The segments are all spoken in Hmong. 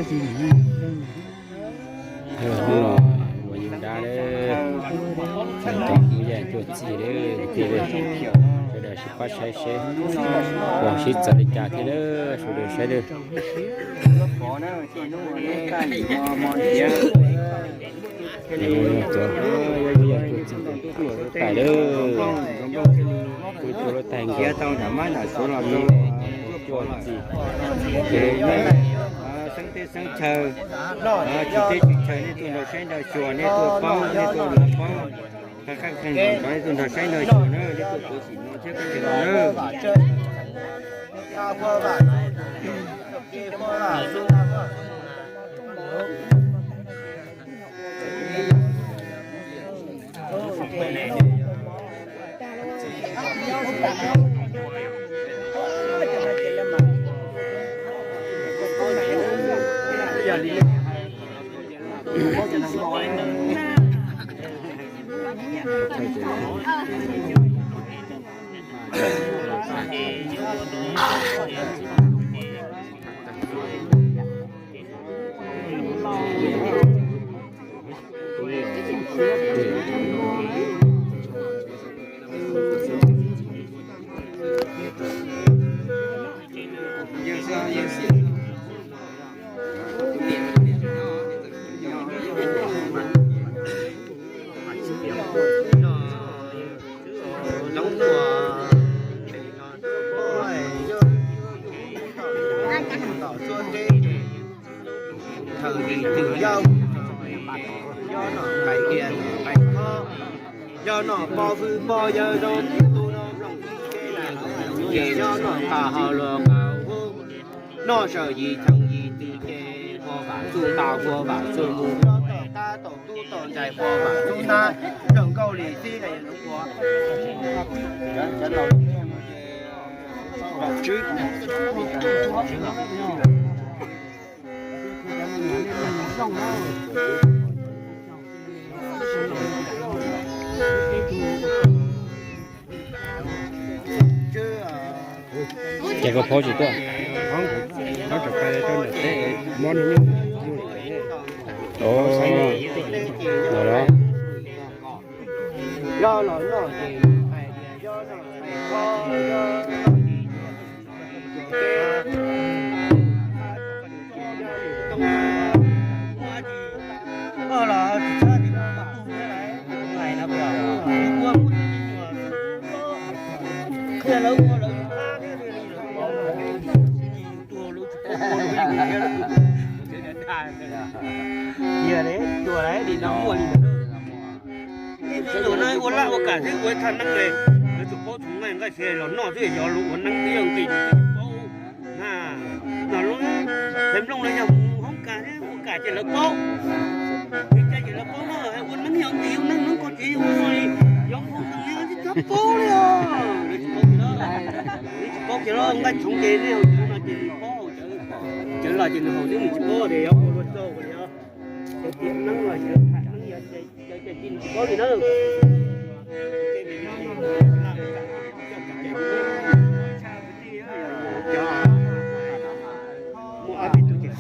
Hnub no uas yus dab lawm, cov kuj yeej tuaj txij lawm, sawv daws sib pab saib seb puas sib txawv li cas thiab lawm, sawv daws saib lawm. Tuaj lawm, tuaj lawm, tuaj txij, tuaj lawm, tuaj txij. Xeeb teb xeeb chaw, tsis teb tsis chaw, nej tuaj nrog saib nrog xyuas, nej tuaj paub, nej tuaj nrog paub, qab qab qeej nkaus nej tuaj nrog saib nrog xyuas na, nej tuaj tuav txim no thiab koj tsis los na. Thaum ub twm yau, nyob no qais tias qais khob, nyob no pog hwj pog yawg zoo, tub no mloog tub, ces nyob no qas hau los qas hub, noj sawm yim cheem yim twm ces ua vam txuj nqa ua vam txuj mus, nyob tom qab tom tub tom ntxais ua vam txuj nab, zoo nkauj li txib na yog lub ua. Ces koj phob tsis tuaj. Los los. Yog li, tuaj li no muaj li ntawd. Ib tug no ua laj ua kam xwb ua ib thaj neeb li, yuav tsum paub txhoov nqaij nqaij sia los noj xwb, yog luag ua neeb twb yog nqis twb tsis paub na. Nom lub Xaiv Nplooj no yog mus hoob kas thiab ua kam ces lawv paub. Ces cas ces lawv paub no ua neeb yog nqis, ua neeb neeb koj ces yog ua no li, yog ua neeb yog tsis txhob paub li os. Tsis paub kiag los nqaij txhoov ces nej haus cawv no ces nws paub haus cawv, cawv los ces nws haus xwb nws tsis paub tias yog ua luaj txaus li os. Cawv tiam neeb los cawv tham neeb yog cawv ces nws tsis paub li na. Muaj ob peb tug ces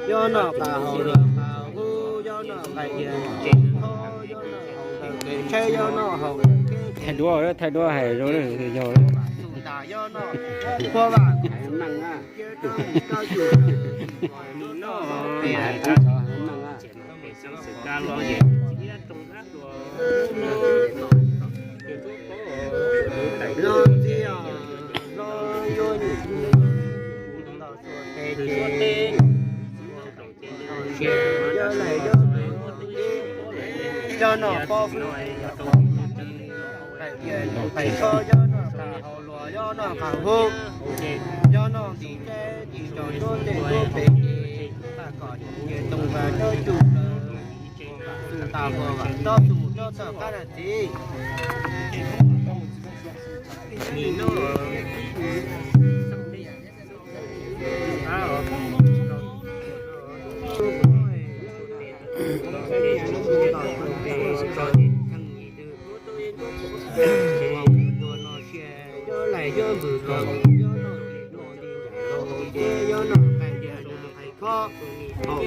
Nyob no qas hau los qas hub, nyob no qas yas tsev, nyob no haus ntawm kev tsheb, nyob no haus ntawm kev thaij duab, thaij duab hais rau yog tas, nyob no huab vam Nyob no pob, nyob no qas hau los, nyob no qas hub, nyob no ntim teb, Tuab tej tuab pem ces, kom ces too vas tuab tsuj plaws, txug tas puas vam tuab tsuj tuab txog qab na txiv. Nyob lais nyob npws los, nyob noj nti nram los ces nyob noj qais dias noj qais khob, haus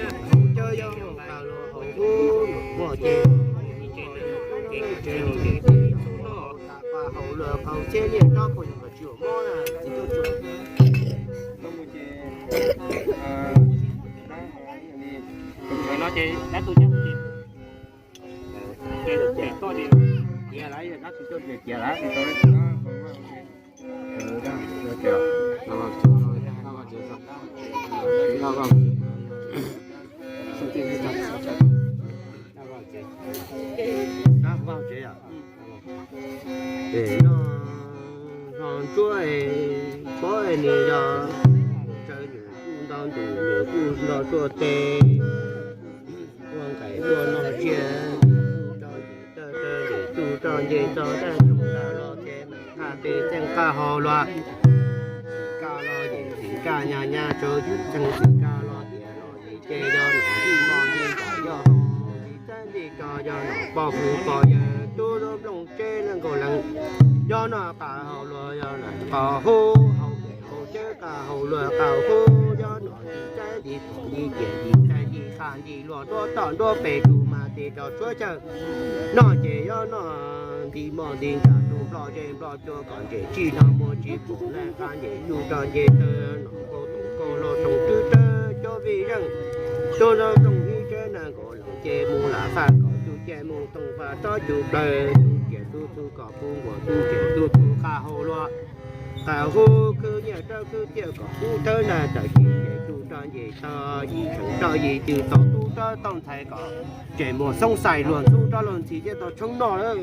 cawb nyob haus tas los haus hub muaj ces, ces noj ces noj ces tas pas haus luag qaug txhiab liaj rab puas yog tsis ua mob na txiv tuab tsuj. No ces dab tug nyob ces, ces koj tias, tias lawm, dab tug coj tias tias lawm. Dab Vaj tsev, es no hlo ntsuab es pob es nws yog, tsaws nws kuj nto ntus nws kuj nto tuaj tes, ua nqaim tuaj noj tsiaj, tsuj rog nce txog tag tsuj tag los ces mam qhaj tes txeej qaj hauv luag. Txim kaj los yim txim kaj nyag nyag tsaws yim txeej txim kaj los tias los yim ces yog nom nti mog nti nram yog hau nti txaib nti ko yog nom pog hwv pog yawg tub zaub nplooj tseb leej nkaus leej. Yog nom qaj hauv luag yog nom qaj hub hauv pem hauv cawb qaj hauv luag qaj hub yog nom nti txaib nti pom nti ciam nti txaij nti qaj nti luag nruab toj nruab pes tus mas tes rau tshuab chaw. Noj ces yog noj nti mog nti nram tus nploj zej nploj cua kom ntses tsij hlo muaj tsis pum laj qab nce tsuj rog nce taw nom nkaus tus nkaus los toom twb rawg cov vij zeej. Tub zaub nplooj ib tsab nees nkaus leej ces mus lam faj kom tug ces mus toom faj tsob cug plaws tug ciam tug txug kom puv nkuas tug ciam tug txug qaj hauv luag. Qaj hub khwb nyiaj rab khwb ciaj kom kub thawb nag tawm ci nce tsuj rog nce tog yim tseem roj yim cwm tau tub rog tau ntxhais kom tseem muaj xoob xais luag ntxub roj luag ntxhi thiab tau tshoob noj lawm.